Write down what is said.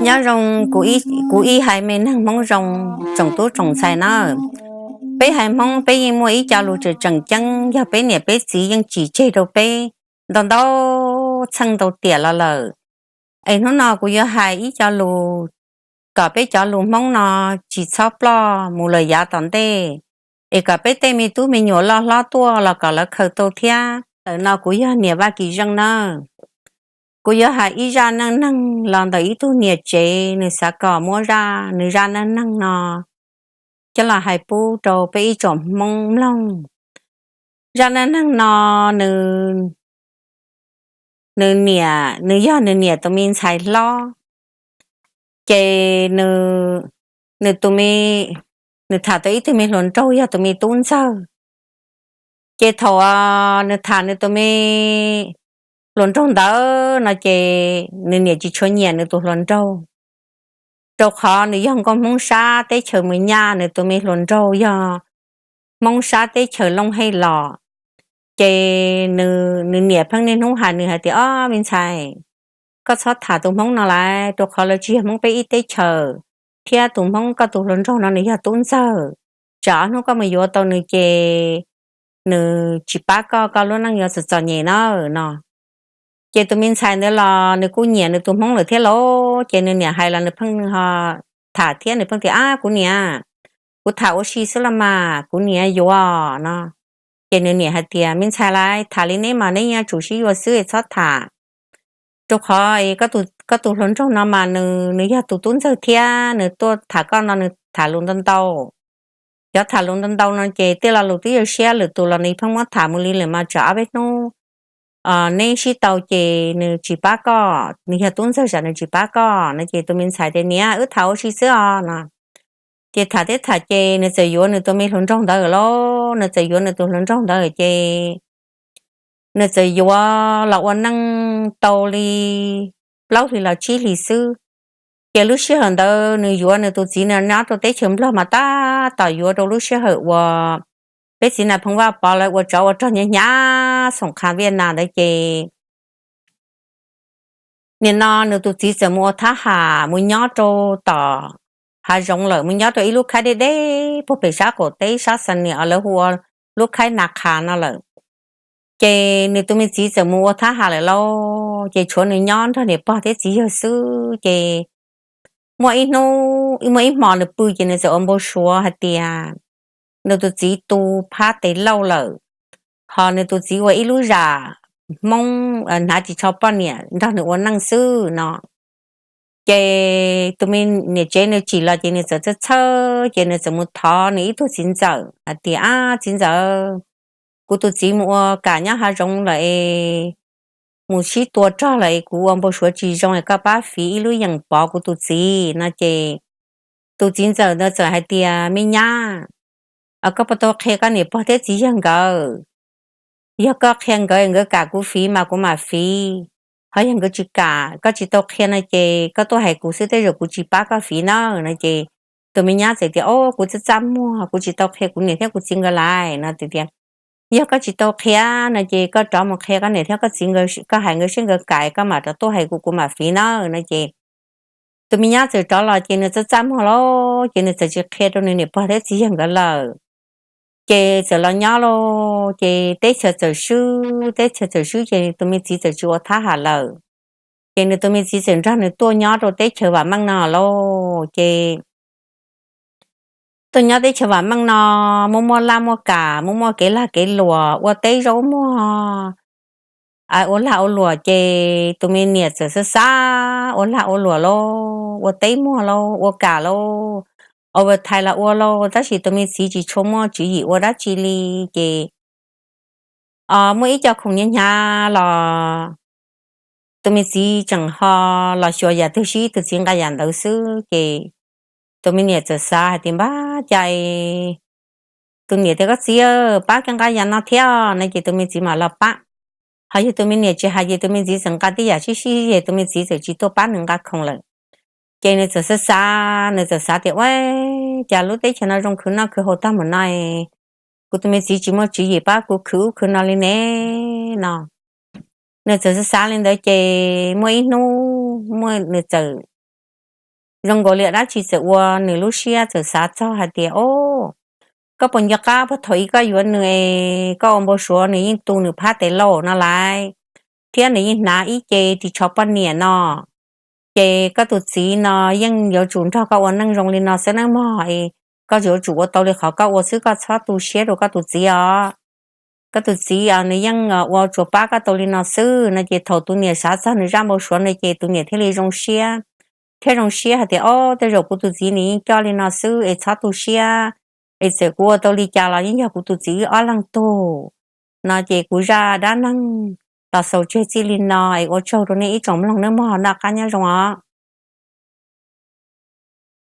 Nyob zoo kuv ib haiv me neeg Hmoob zoo, tsoom tub tsoom ntxhais na. Peb haiv Hmoob peb yeej muaj ib co lus tseem tseem ceeb, yog peb niam peb txiv yeej tsim tseg rau peb ntau ntau txheej ntau tiam los lawm. Es hnub no kuv yuav hais ib co lus kom peb cov lus Hmoob no tsis txhob ploj mus lawm yav tom ntej, es kom peb tej me tub me nyuam loj hlob tuaj los kom lawv khaws tau thiab. Ntawm no kuv yog niam Vaj Kim Zeej nawb. Kuv yuav hais ib zaj neej neeg los ntawm ib tug niam tsev, nws xav kom muab zaj, nws zaj neej neeg no coj los hais pub rau peb ib tsoom Hmoob mloog. Zaj neej neeg no nws, nws niam, nws yog nws niam tus me ntxhais hlob. Ces nws, nws tus me, nws tham tau ib tug me hluas nraug yog tus me tub ntxawg. Ces thaum nws tham nws tus me hluas nraug ntawd no ces nws niam tsis tshua nyiam nws tus hluas nraug, rau qhov nws yog nkauj Hmoob sab teb chaws Mws Nyaj, nws tus me hluas nraug yog Hmoob sab teb chaws Looj Hej los. Ces nws niam pheej niaj hnub hais nws hais tias, Ob, me ntxhais, koj txhob tham tus Hmoob no lawm, rau qhov lawv tsis yog Hmoob peb ib teb chaws, thiab tus Hmoob koj tus hluas nraug no nws yog tub ntxawg, tsam ob hnub koj mus yuav tau nws ces nws tsis pab koj, koj lub neej yuav txom txom nyem na no. Ces tus me ntxhais ntawd los nws kuj nyiam nws tus Hmoob lawm thiab lauj, ces nws niam hais los nws pheej ho tham thiab, nws pheej tias, Ab, kuv niam, kuv tham ua si xwb los mas, kuv niam yuav no. Ces nws niam hais tias, Me ntxhais, lawv tham li neb mas neb yuav tsum sib yuav xwb, txhob tham, rau qhov koj tus hluas nraug no mas nws yog tus tub ntxawg thiab, nws tuaj tham koj no nws tham lus ntau ntau. Cov tham lus ntau ntau no ces tej lo lus twb yog siab lwm tus los nws pheej muab tham mus li lawm mas tsam ob peb hnub neb sib tau ces nws tsis pab koj, nws yog tub ntxawg tsam nws tsis pab koj no. Ces tus me ntxhais tias, Niam, wb tham ua si xwb os no. Ces tham thiab tham ces nws txawm yuav nws tus me hluas nraug ntawd lauj, nws txawm yuav nws tus hluas nraug ntawd ces nws txawm yuav los ua neej tau li plaub hlis los tsib hlis xwb. Ces lub sij hawm ntawd nws yuav nws tus txiv nyob rau teb chaws Nplog mas tab tom yuav rau lub sij hawm uas peb txiv Nais Phoo Vaj Pov lawv ua tsov ua rog hnyav hnyav xoom qha Viaj Nas ntawd ces nim no nws tus txiv txawm mus ua thab ham mus nyob rau tom hav zoov lawm, mus nyob rau ib lub khaib deb deb puag pem sab qaum teb sab Xa Nias uas lawv hu ua lub khaib Nas Qhas no lawm. Ces nws tus me txiv txawm mus ua thab ham lawm lauj, ces tshuav nws nyob nrog niam pog thiab txiv yawg xwb. Ces muaj ib hnub, muaj ib hmos nws pw ces nws txawm ua npau suav hais tias nws tus txiv tu phab tes lauj lawm, ho nws tus txiv ua ib lub zam Hmoob hnav ris tsho poj niam nrog nws ua neej xwb no. Ces tus me niam tsev nws tsim los ces nws txawm txhawj txhawj ces nws txawm mus thov nws ib tug txiv ntxawm hais tias, Ab, txiv ntxawm, kuv tus txiv mus ua kam nyob hav zoov lawm es mus sib tua rog lawm es kuv ua npau suav tsis zoo es koj pab fiv ib lub yeem pov kuv tus txiv no. Ces tus txiv ntxawm ntawd txawm hais tias, Me nyab, koj puas tau qhia koj niam pog thiab txiv yawg nkawd? Yog koj qhia nkawd, nkawd kam kuv fiv mas kuv mam fiv, ho yog nkawd tsis kam, koj tsis tau qhia no ces koj tuaj hais kuv xwb, tej zaum kuv tsis pab koj fiv na no. Ces tus me nyab txawm tias, O, kuv txaj txaj muag, kuv tsis tau qhia kuv niam thiab kuv txiv nkawd lawm no. Tias, Yog koj tsis tau qhia no ces koj rov mus qhia koj niam thiab koj txiv nkawd, koj hais nkawd seb nkawd kam koj mam rov tuaj hais kuv, kuv mam fiv na no. Ces tus me nyab txawm rov los ces nws txaj txaj muag lauj, ces nws txawm tsis qhia rau nws niam pog thiab txiv yawg nkawd lawm. Ces txawm los nyob lauj, ces teb chaws txawm swb, teb chaws txawm swb ces tus me txiv txawm tsis ua thab ham lawm. Ces nws tus me txiv txawm nrog nws tuaj nyob rau teb chaws Vam Meej no lauj. Ces tuaj nyob teb chaws Vam Meej no, muaj muaj laj muaj kam, muaj muaj kev lag kev luam, ua teb zaub muag, ua lag ua luam. Ces tus me niam txawm xav xav ua lag ua luam lauj, ua teb muag lauj, ua kam lauj, overtime los ua lauj, tab sis tus me txiv tsis tshua muaj tswv yim ua dab tsi li. Ces muaj ib co khoom hnyav hnyav los tus me txiv tseem ho los xyuas yam twg sib tus txiv nqa yam ntawd xwb. Ces tus me niam txawm xav hais tias, Npab, cas tus niam tias, Koj txiv, pab koj nqa yam no thiab no. Ces tus me txiv mam los pab. Ho yog tus me niam tsis hais ces tus me txiv txawm nqa tej yam sib sib ces tus me txiv txawm tsis tuaj pab nws nqa khoom lawm. Ces nws txawm xav xav, nws txawm xav tias, Ua cas lub teb chaws no zoo khwv noj khwv haus tag mus no, kuv tus me txiv tsis muaj tswv yim pab kuv khwv ub khwv no li ne no. Nws txawm xav xav li ntawd ces muaj ib hnub muaj nws txawm zoo nkaus li dab tsi txawm ua nws lub siab txawm xav txog hais tias, o, koj puas nco qab puag thaum ub koj yuav nws es koj ua npau suav nws yeej tu nws phab tes laus no lais, thiab nws yeej hnav ib ce ris tsho poj niam no. Ces koj tus txiv no yeej yuav tsum nrog koj ua neej zoo li no xwb nawb mog, koj yuav tsum ua tau li qhov koj ua xwb, koj txhob tu siab rau koj tus txiv os. Koj tus txiv nws yeej ua tsuas pab koj tau li no xwb no. Ces thaum tus niam xav txog nws zaj npau suav no ces tus niam thiaj li zoo siab, thiab zoo siab hais tias, o, tej zaum kuv tus txiv nws yeej coj li no xwb es txhob tu siab, es txawm kuv ua tau li cas los yeej yog kuv tus txiv wb ob leeg tug no. Ces kuv zaj dab neeg los xaus tseg txij li no es ua tsaug rau nej ib tsoom mloog nawb mog, noj qab nyob zoo os.